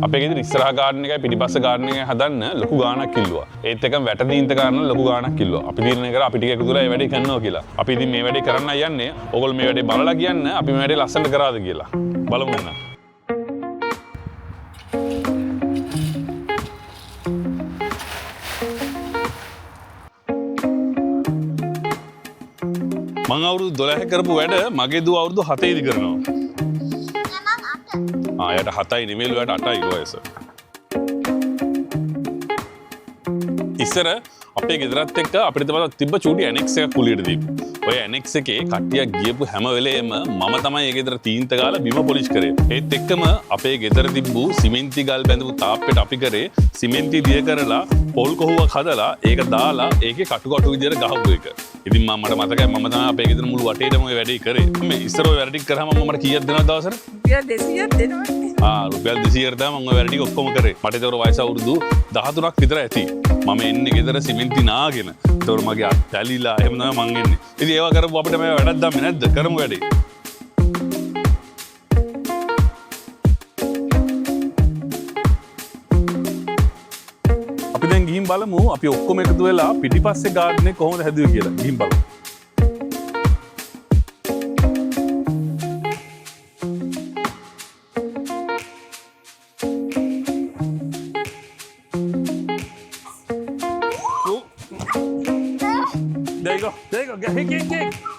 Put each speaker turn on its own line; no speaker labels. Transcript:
අපේ ගෙදර ඉස්සරහා ගාඩන් එකයි පිටිපස්ස ගාඩන් එකයි හදන්න ලොකු ගාණක් ඉල්ලුවා. ඒත් එක්කම වැට තීන්ත ගන්න ලොකු ගාණක් ඉල්ලුවා. අපි තීරණය කරා අපි ටික එකතු වෙලා මේ වැඩේ කරනවා කියලා. අපි ඉතින් මේ වැඩේ කරන්න යන්නේ. ඔයගොල්ලෝ මේ වැඩේ බලලා කියන්න අපි මේ වැඩේ ලස්සනට කරාද කියලා. බලමු එහෙනම්. මං අවුරුදු 12 කරපු වැඩ මගේ දුව අවුරුදු 7 දී කරනවා. ආ එයාට 7යි නෙමෙයිලු, එයාට 8යි වයස. ඉස්සර අපේ ගෙදරත් එක්ක අපිට තමයි තිබ්බ චූටි ඇනෙක්ස් එකක් කුලියට දීපු. ඔය ඇනෙක්ස් එකේ කට්ටියක් ගියපු හැම වෙලේම මම තමයි ඒ ගෙදර තීන්ත ගාලා බිම පොලිෂ් කරේ. ඒත් එක්කම අපේ ගෙදර තිබ්බු සිමෙන්ති ගල් බැඳපු තාප්පෙට අපි කරේ සිමෙන්ති දිය කරලා පොල් කොහුවක් හදලා ඒක දාලා ඒකේ කටු කටු විදියට ගහපු එක. ඉතින් මට මතකයි මම තමයි අපේ ගෙදර මුළු වටේටම ඔය වැඩේ කරේ. මේ ඉස්සර ඔය වැඩ ටික කරාම මම මට කීයක් දෙනවද දවසට?
රුපියල් 200ක් දෙනවා.
ආ රුපියල් 200කට තමයි මම ඔය වැඩ ටික ඔක්කොම කරේ. මට ඒතකොට වයස අවුරුදු 13ක් විතර ඇති. මම එන්නේ ගෙදර සිමෙන්ති නාගෙන. ඒතකොට මගේ අත් ඇලිලා එහෙම තමයි මං එන්නේ. ඉතින් ඒවා කරපුව අපිට මේ වැඩක් දම්මේ නැද්ද? කරමු වැඩේ. අපි දැන් ගිහින් බලමු අපි ඔක්කොම එකතු වෙලා පිටිපස්සේ ගාඩන් එක කොහොමද හැදුවේ කියලා. ගිහින් බලමු. There you go. There you go. Get, kick, kick, kick.